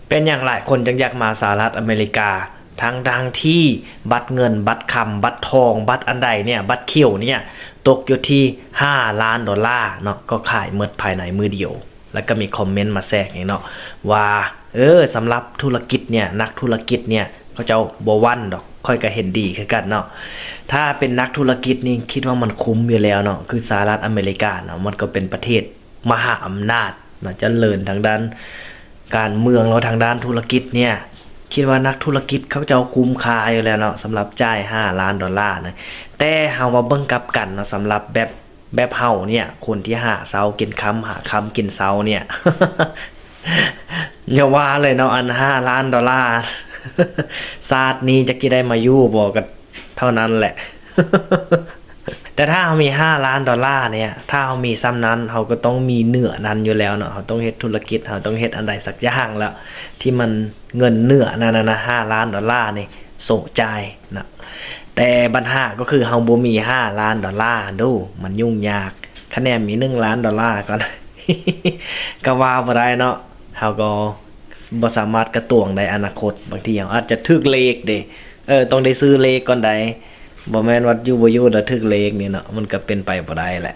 ເປັນຫຍັງຫຼາຍຄົນຈຶ່ງຢາກມາສະຫະລັດອາເມລິກາ ທັງໆທີ່ບັດເງິນ ບັດຄຳ ບັດທອງ ບັດອັນໃດເນ່ຍ ບັດຂຽວເນ່ຍ ຕົກຢູ່ທີ່ຫ້າລ້ານໂດລາເນາະ ກໍຂາຍໝົດພາຍໃນມື້ດຽວ. ແລ້ວກໍມີຄອມເມັນມາແຊກນີ້ເນາະ ວ່າ ເອີ ສຳລັບທຸລະກິດເນ່ຍ ນັກທຸລະກິດເນ່ຍ ເຂົາເຈົ້າບໍ່ຫວັ່ນດອກ ຂ້ອຍກໍເຫັນດີຄືກັນເນາະ. ຖ້າເປັນນັກທຸລະກິດນີ້ ຄິດວ່າມັນຄຸ້ມຢູ່ແລ້ວເນາະ ຄືສະຫະລັດອາເມລິກາເນາະ ມັນກໍເປັນປະເທດມະຫາອຳນາດເນາະ ຈະເລີນທາງດ້ານການເມືອງ ແລ້ວທາງດ້ານທຸລະກິດເນ່ຍ ຄິດວ່ານັກທຸລະກິດເຂົາເຈົ້າຄຸ້ມຄ່າຢູ່ແລ້ວເນາະ ສຳລັບຈ່າຍຫ້າລ້ານໂດລານະ. ແຕ່ເຮົາມາເບິ່ງກັບກັນເນາະ ສຳລັບແບບ ແບບເຮົາເນ່ຍ ຄົນທີ່ຫາເຊົ້າກິນຄ່ຳ ຫາຄ່ຳກິນເຊົ້າເນ່ຍ ຢ່າວ່າເລີຍເນາະ ອັນຫ້າລ້ານໂດລາ ຊາດນີ້ຈັກຊິໄດ້ມາຢູ່ບໍ່ ກໍເທົ່ານັ້ນແຫຼະ. ແຕ່ຖ້າເຮົາມີຫ້າລ້ານໂດລາເນ່ຍ ຖ້າເຮົາມີສ່ຳນັ້ນ ເຮົາກໍຕ້ອງມີເໜືອນັ້ນຢູ່ແລ້ວເນາະ ເຮົາຕ້ອງເຮັດທຸລະກິດ ເຮົາຕ້ອງເຮັດອັນໃດສັກຢ່າງແລ້ວ ທີ່ມັນເງິນເໜືອນັ້ນນະ ຫ້າລ້ານໂດລານີ້ ໂຊະຈ່າຍເນາະ. ແຕ່ບັນຫາກໍຄືເຮົາບໍ່ມີຫ້າລ້ານໂດລາ ດູ ມັນຫຍຸ້ງຍາກ. ຄະແນນມີໜຶ່ງລ້ານໂດລາກ່ອນ ກໍວ່າບໍ່ໄດ້ເນາະ ເຮົາກໍບໍ່ສາມາດກະຕວງໄດ້ອະນາຄົດ. ບາງທີເຮົາອາດຈະຖືກເລກເດ້ ເອີ ຕ້ອງໄດ້ຊື້ເລກກ່ອນໃດ໋ ບໍ່ແມ່ນວ່າຢູ່ບໍ່ຢູ່ແລ້ວຖືກເລກນີ້ເນາະ ມັນກໍເປັນໄປບໍ່ໄດ້ແຫຼະ.